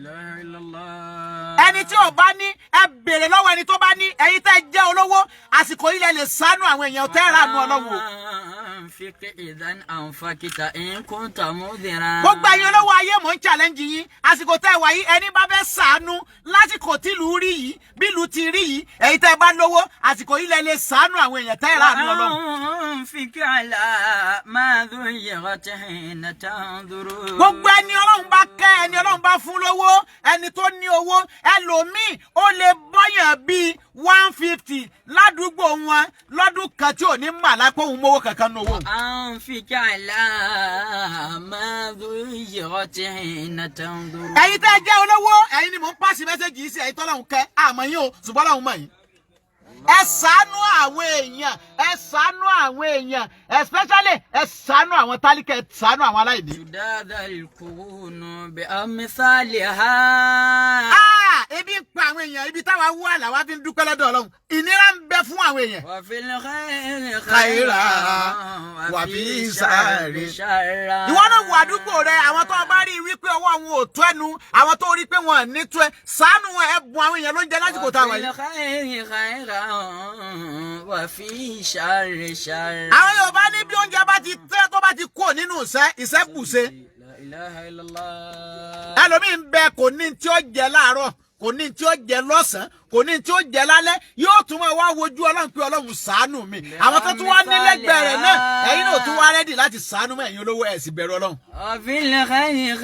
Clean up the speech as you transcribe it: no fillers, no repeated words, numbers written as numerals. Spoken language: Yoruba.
Ilaha illallah. Ẹni tí ò bá ní, ẹ béèrè lọ́wọ́ ẹni tó bá ní. Ẹ̀yin tẹ́ jẹ́ olówó, àsìkò ilẹ̀ lè ṣàánú àwọn èèyàn tẹ́ rà nù Ọlọ́run o. أنفق إذا أنفقت إن كنت مؤذرا. Gbogbo ẹ̀yin olówó ayé, mò ń challenge yín. Àsìkò tẹ́ wà yìí, ẹni bá fẹ́ ṣàánú lásìkò tìlú rí yìí, bílù ti rí yìí, ẹ̀yin tẹ́ bá lówó, àsìkò ilẹ̀ lè ṣàánú àwọn èèyàn tẹ́ rà nù Ọlọ́run. وأنفق على ما ذيغت حين تنظر. Gbogbo ẹni Ọlọ́run bá kẹ́, ẹni Ọlọ́run bá fún lówó, ẹni tó ní owó, ẹlòmíì ó lè bọ́yàn bíi 150 ládùúgbò wọn lọ́dún kan tí ò ní mà lápò òun mówó kankan ní owó. أنفق على ما ذيغت حين تنظر. Ẹ̀yin tẹ́ ẹ jẹ́ olówó, ẹ̀yin ni mò ń pàṣẹ message yìí sí. Ẹ̀yin tọ́lọ́run kẹ́, àmọ́ yín o, ṣùgbọ́n Ọlọ́run mọ̀ yín. Ẹ ṣàánú àwọn èèyàn, ẹ ṣàánú àwọn èèyàn, especially ẹ ṣàánú àwọn tálíkà, ẹ ṣàánú àwọn aláìní. تداد القرون بأمثالها. Ah, ebi ń pa àwọn èèyàn. Ibi táwa wà làwa fi ń dúpẹ́ lọ́dọ̀ Ọlọ́run. Ìnira ń bẹ fún àwọn èèyàn. وفي الخير خيرا وفي الشر شرا. Ìwọ náà wo àdúgbò rẹ, àwọn tó bá rí wípé ọwọ́ àwọn ò tó ẹnu, àwọn tó rí pé wọn ò ní tó ẹ, ṣàánú wọn, ẹ bùn àwọn èèyàn ló ń jẹ lásìkò táwa وفي yìí. الخير خيرا وفي الشر شرا. Àwọn Yorùbá ní bí oúnjẹ bá ti tẹ́, tó bá ti kúrò nínú ìṣẹ́, ìṣẹ́ bùṣe. لا إله إلا الله. Ẹlòmíín bẹ, kò ní tí ó jẹ láàárọ̀, kò ní tí ó jẹ lọ́sàn-án, kò ní tí ó jẹ lálẹ́, yóò tún máa wá wojú Ọlọ́run pé Ọlọ́run ṣàánú mi. Àwọn tó tún wá nílẹ̀gbẹ̀ẹ́ rẹ̀ náà, ẹ̀yin náà tún wá ready láti ṣàánú mọ́. Ẹ̀yin olówó, ẹ̀ sì bẹ̀rù Ọlọ́run. وفي الخير